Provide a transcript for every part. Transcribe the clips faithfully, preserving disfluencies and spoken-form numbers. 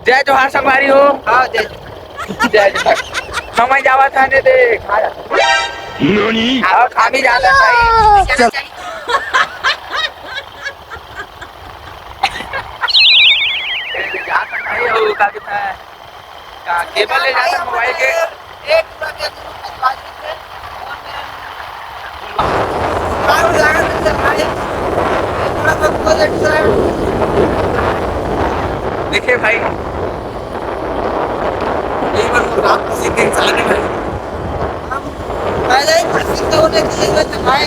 जय जोहार संगवारी हो। हाँ, जय जोहार। जय जोहार। हमन जावत हन, देख। हाँ। ननी? अब हम ही जात हन भाई। चल। जात हन भाई, हो, का कहता है? का केबल ले जात हन मोबाइल के? एक देखे भाई, यही बार तो रात को सीधे इंसान है भाई। हम पहले ही प्रसिद्ध होने चाहिए थे भाई।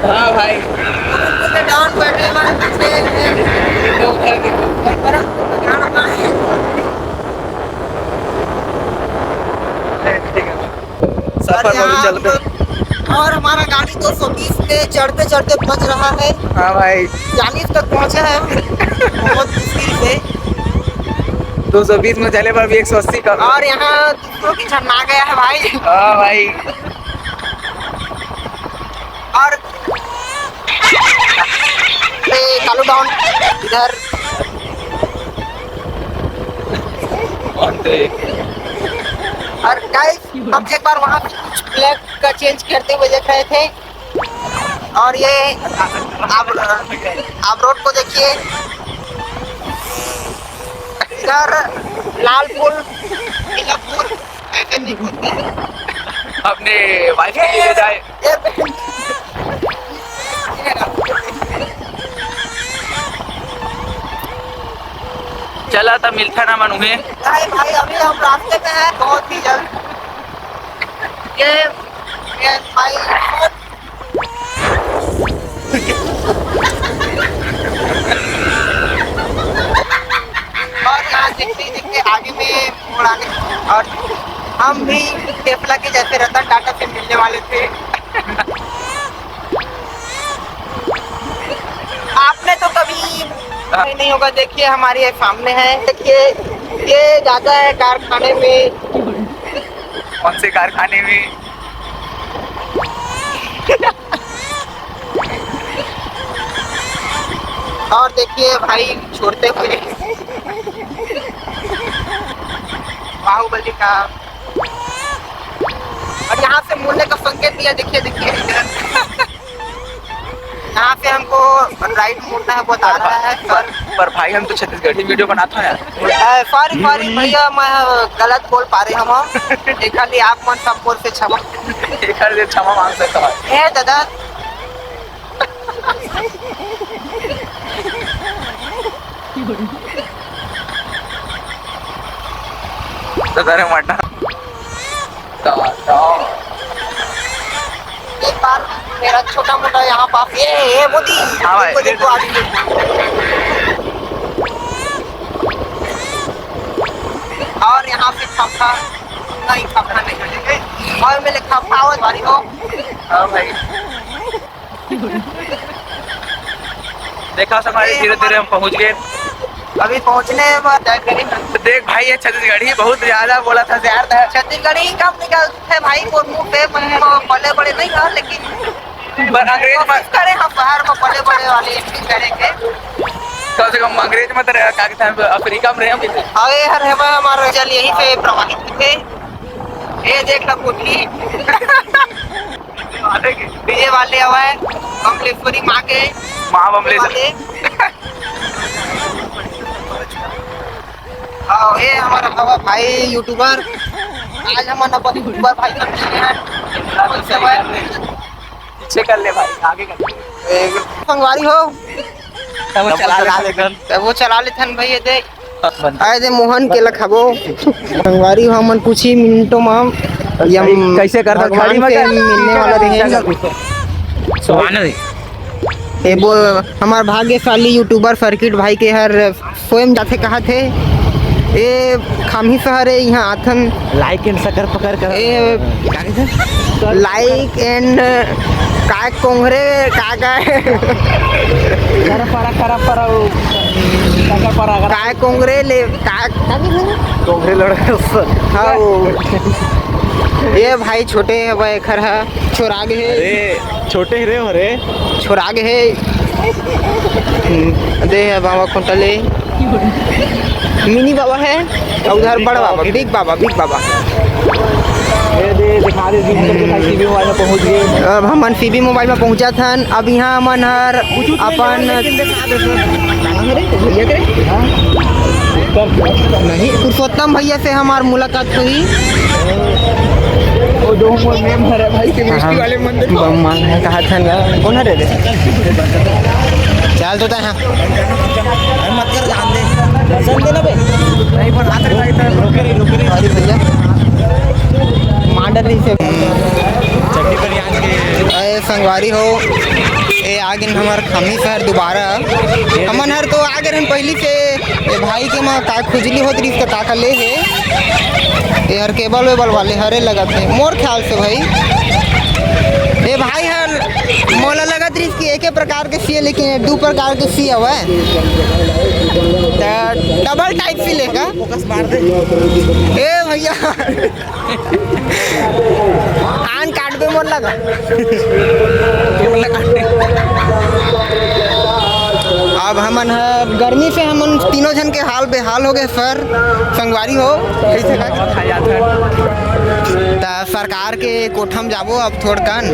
हाँ भाई। उनके डाउन बैठे हमारे पीछे हैं। सफर में भी चलते। और हमारा गाड़ी दो सौ बीस पे चढ़ते चढ़ते बज रहा है। हाँ भाई। चालीस तक पहुंचा है बहुत मुश्किल से। दो सौ बीस में चले पर भी एक सौ अस्सी का। और यहाँ दूसरों की झरना गया है भाई। हाँ भाई। और ए, कालू डाउन इधर। और गाइस, हम एक बार वहां पे कुछ ब्लैक का चेंज करते हुए देख रहे थे। और ये आप, आप रोड को देखिए, इधर लालपुर, इधर अपने वाइफ के लिए जाए। चला, तब मिलता ना मनुहे। भाई, भाई, अभी हम रास्ते में हैं, बहुत ही जल्द। ये, ये भाई, और यहाँ देखते ही देखते आगे में मोड़ आ गए। और हम भी टेफला के जैसे रतन टाटा से मिलने वाले थे। आपने तो कभी नहीं होगा। देखिए, हमारे ये सामने है। देखिए, ये जाता है कारखाने में। कौन से कारखाने में? और देखिए भाई, छोड़ते हुए बाहुबली का, और यहाँ से मुड़ने का संकेत दिया। देखिए, देखिए, इधर। यहाँ से हमको राइट मुड़ना है, बता रहा है सर। पर भाई, हम तो छत्तीसगढ़ी वीडियो बनाता है यार। सॉरी, सॉरी भैया, मैं गलत बोल पा रहे हम। एक खाली आप मन सब बोल से क्षमा। एक हर दिन क्षमा मांग सकता है। ए दादा। तो करे मटा। एक बार मेरा छोटा मोटा यहाँ पास, ये, ये मोदी। हाँ भाई। देखो, देखो, आगे देखो। और यहाँ से खपखा, नहीं, खपखा नहीं है। और मैं लिखा पावर वाली हो। हाँ भाई। देखा संगवारी, धीरे धीरे हम पहुंच गए। अभी पहुंचने में देख भाई, ये छत्तीसगढ़ी बहुत ज्यादा बोला था यार। छत्तीसगढ़ी कम निकलते हैं भाई, वो मुंह पे, पले बड़े नहीं था, लेकिन पर अंग्रेज मत कोशिश करें हम बाहर में पले बड़े वाले एक चीज करेंगे। कम से कम अंग्रेज मत रहे, का कहते हैं, अफ्रीका में रहे हम। अरे हर हवा हमारा जल यहीं से प्रवाहित थे। ये देख लो कोठी। डीजे वाले आवा है, बमलेश्वरी माँ के। माँ बमलेश्वरी। वाले। हाँ, ये हमारा हवा भाई यूट्यूबर। आज हम अपन यूट्यूबर भाई का पीछे हैं। पीछे कर ले भाई, आगे कर ले। एक संगवारी हो। तब वो तब वो चला चला लेथन। लेथन। तब वो चला लेथन भैया, देख। आए दे मोहन के लखाबो। संगवारी हो, हमन कुछ ही मिनटों में यम कैसे करथन? भगवान खड़ी मत से कर। मिलने वाला रहे। सुभान अल्लाह। ए बोल, हमार भाग्यशाली यूट्यूबर सर्किट भाई के हर स्वयं जाथे कहा थे। ए खामही शहर है, यहाँ आथन। लाइक एंड सकर पकर कर। ए का कहिथे? लाइक एंड का कोंघरे का का है? करपरा, करपरा, वो, करपरा, करपरा। काय कोंघरे ले, का, का कहिथे? कोंघरे लड़का। हाँ, वो। ये भाई छोटे है, वह एखर है, छोरा गे है। अरे, छोटे ही रे हो रे। छोरा गे है। हम्म, दे है बाबा खोटा ले। मिनी बाबा है, और उधर बड़ा बाबा, बिग बाबा, बिग बाबा। ये दे, दिखा दे, दिखा दे, सीबी मोबाइल में पहुंच गए। अब हमन सीबी मोबाइल में पहुंचत हन। अब यहाँ हमन हर अपन, कहाँ रे? तो भैया के रे? नहीं, पुरुषोत्तम भैया से हमार मुलाकात हुई। वो दो मोर मेम हरे भाई, केमिस्ट्री वाले मन देखो। बम मान है, कहा था ना? कौन है रे? चल तो तैं, हाँ। अरे मत कर, जान दे। जान दे ना बे। नहीं, पर हाथ रखा इधर। रुक रही, रुक रही। सॉरी भैया। मांडर नहीं से। चड्डी पर आज के। अरे संगवारी हो, ए आगिन हमर खमीस हर दोबारा। हमन हर तो आगे रहन पहली से। ए भाई के माँ का खुजली होत रहिस, त का का ले हे। ए हर केबल वेबल वाले हरे लगत हे, मोर ख्याल से भाई। ए भाई हर मोला लगत रहिस कि एके प्रकार के सी हे, लेकिन ये दू प्रकार के सी हवय। त डबल टाइप सी लेगा। फोकस मार दे। ए भैया। कान काटबे मोर लगा। अब हमन ह, गर्मी से हमन तीनों झन के हाल बेहाल हो गए सर, संगवारी हो। कैसे का? त सरकार के कोठा म जाबो अब थोड़कन,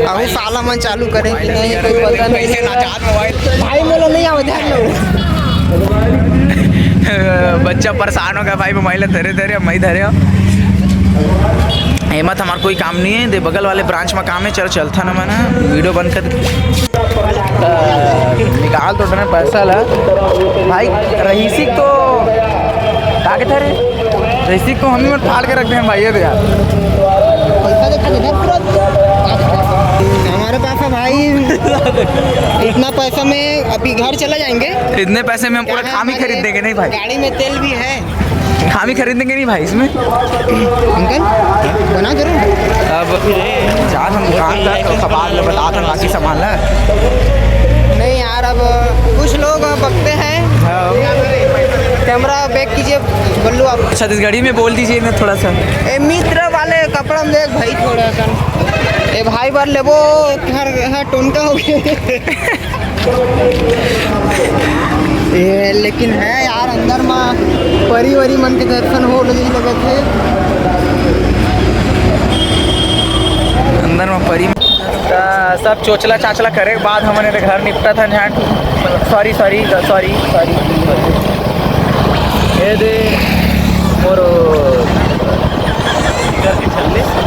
अहू साला मन चालू करे कि नहीं, कोई पता नहीं। भाई मोला नहीं आवे, ध्यान लो। बच्चा परेशान हो गया भाई, मोबाइल धरे धरे, मैं धरे हो। एमा तो हमार कोई काम नहीं है, दे बगल वाले ब्रांच में काम है, चल चलता ना, मैं ना वीडियो बंद कर। निकाल तो डरे पैसा ला भाई, रहीसी तो का कहते रे, रहीसी को हम ही मत फाड़ के रख दे भाई, ये दे यार। पैसा देखा दे, पूरा हमारे पास है भाई। इतना पैसा में अभी घर चला जाएंगे। इतने पैसे में हम पूरा खामी खरीद देंगे, नहीं भाई? गाड़ी में तेल भी है। खामी खरीद देंगे नहीं भाई इसमें। अंकल, बना जरूर। अब चार हम दुकान का तो कबाब ले बता था, बाकी सामान ला। नहीं यार, अब कुछ लोग बकते हैं। हाँ। कैमरा बैक कीजिए बल्लू आप। छत्तीसगढ़ी में बोल दीजिए ना थोड़ा सा। ए, मित्र वाले कपड़ा में देख भाई थोड़ा सा। ए भाई बार लेबो, घर है टोनका हो गया। ए, लेकिन है यार, अंदर मा परी वरी मन के दर्शन हो लगी लगत है। अंदर मा परी। त सब चोचला चाचला करे के बाद हमन एदे घर निपटत हन झांट। Sorry, sorry, sorry, sorry. ए दे मोर।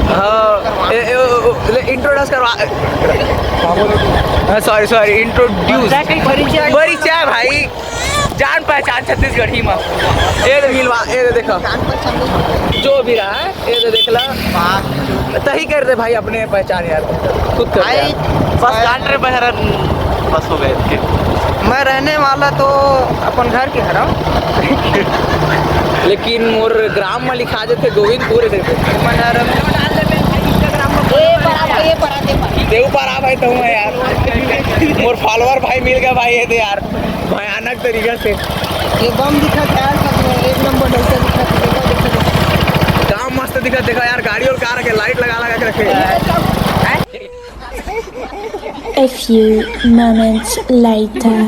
हाँ, ए, ए, ओ, ओ, ले, इंट्रोड्यूस करवा। हाँ, सॉरी, सॉरी, इंट्रोड्यूस। परिचय। परिचय भाई, जान पहचान छत्तीसगढ़ी मा। ए दे मिलवा, ए दे देखो। जो भी रहा है, ए दे देख ला। तही कर दे भाई अपने पहचान यार, खुद कर दे भाई, यार। बस काट रे बहरन, बस हो गए इसके। मैं रहने वाला तो अपन घर के हरा। लेकिन मोर ग्राम में लिखा जाते गोविंदपुर है। ए, परा भाई, ए, परा, दे, परा। देव परा भाई तो हूँ यार। मोर फॉलोअर भाई मिल गया भाई, ये दे यार, भयानक तरीका से। ये बम दिखा था यार, सच में, एक नंबर डलता दिखा था, देखो, देखो, देखो। काम मस्त दिखा, देखा यार, गाड़ी और कार के लाइट लगा लगा के रखे। A few moments later.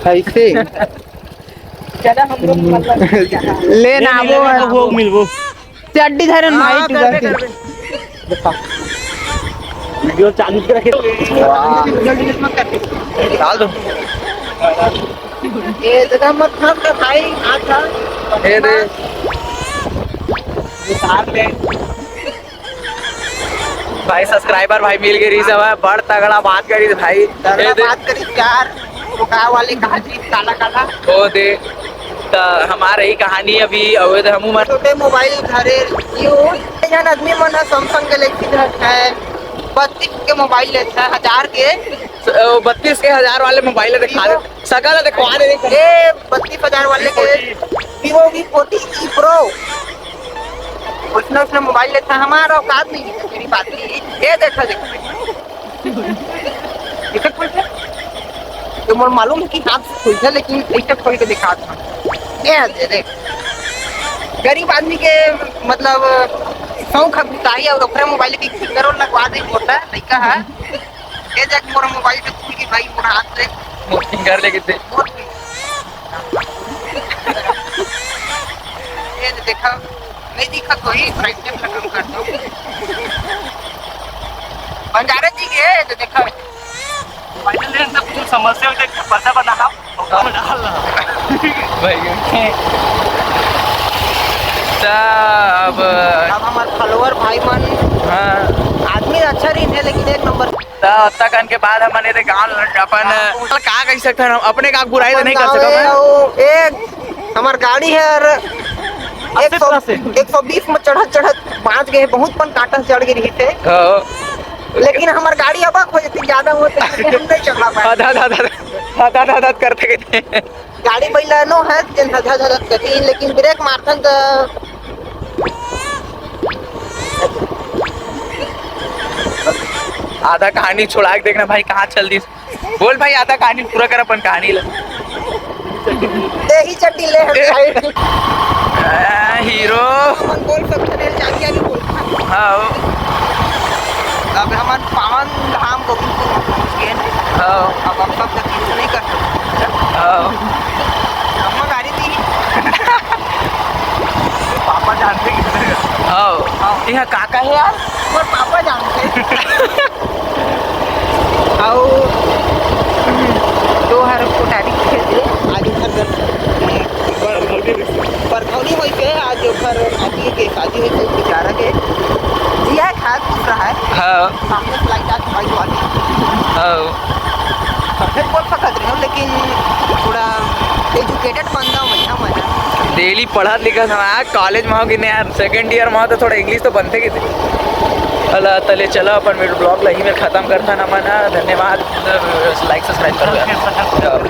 ऐसे। ले ना, वो मिलबो। चड्डी धरन भाई, हाँ, तू करबे, करके। करबे। वीडियो चालू करके रखे। वाह। डाल दो। ये दादा मत खा, खा भाई, हाथ खा। ये दे। ये साथ ले। भाई सब्सक्राइबर भाई मिल गए रही सब है, बड़ तगड़ा बात करी भाई। तगड़ा ये दे। बात करी यार, वो का वाली कहा जी, काला काला। ओ दे। त हमार यही कहानी अभी, अउ ये हमू मन छोटे मोबाइल धरे, यू, झन आदमी मन ह Samsung Galaxy धर है, बत्तीस के मोबाइल लेत है, हजार के। स-, ओ, बत्तीस के हजार वाले मोबाइल दिखा दे, सकल दिखा दे। ए, बत्तीस हजार वाले के Vivo V forty E Pro, उसने, उसने मोबाइल लेत है, हमारा औकात नहीं है, तेरी बात नहीं। ये देखा, देखा। इसे खोल के? तो मोर मालूम है कि हाथ से खोल के, लेकिन इसे खोल के दिखा था। ये दे, देख। गरीब आदमी के, मतलब, शौक है गुताई, और ओकरे मोबाइल के स्पीकर लगवा दे, मोटा लइका है। ये देख, मोर मोबाइल के खुल के भाई, मोर हाथ से। मोर फिंगर लेके दे। मोर ये दे, देखा। नहीं दिखत होही, brightness ला कम कर दो। बंजारे जी के, ये दे देखा। Final लेन से कुछ समस्या हो जाए, पर्दा बना हम। भाई, त अब अब हमार follower भाई मन, हाँ। आदमी अच्छा रहिथे, लेकिन एक नंबर। त ओतका कन के बाद हमन एदे गाँव ल अपन हाँ। का कह सकथन, हम अपने का बुराई तो अपन नहीं कर गाँव सकत है, हन। वो एक हमार गाड़ी है और अस्सी एक सौ, तरह से। एक सौ बीस में चढ़त चढ़त बाँच गए, बहुत पन कांटा चढ़ गए रही थे। हाँ। लेकिन हमार गाड़ी अबक हो जाती, ज्यादा हो जाती, हम नहीं चढ़ा पाए। हद, हद, हद, हद, हद, हद, हद करते गए। गाड़ी बैलानो है, जेन हद, हद, हद करती, लेकिन ब्रेक मारथन त आधा कहानी छोड़ा के देखना भाई, कहाँ चल दी। बोल भाई, आधा कहानी पूरा कर अपन कहानी ला। यही चड्डी ले हम भाई। आ, हीरो। अपन बोल सकते हैं, जानिया नहीं बोलता। हाँ। अब हमन पावन धाम गोविंदपुर में पहुंच गए हैं। हाँ। अब हम सब तक कुछ नहीं कर सकते। हाँ। हम गाड़ी दी। पापा जानते किधर है? हाँ। हाँ। यहाँ काका है यार? और पापा जानते हैं। अउ दो हर कोठारी के थे, आज ओखर घर पर-, परघौनी होई के, आज ओखर नाती के शादी होई के, बेचारा के जिया खात दूसरा है। हाँ। सामने से लाइट आके भाई वाली। हाँ। फिर बोल सकत रहे हो, लेकिन थोड़ा educated बंदा हूँ मैं, हाँ, मैं। Daily पढ़त लिखत हन, college में हो कि नहीं यार, second year में हो तो थोड़ा English तो बनते कि नहीं। अला तले चला अपन video blog ला ही में खत्म करथन हमन ह। धन्यवाद, like subscribe कर दो यार।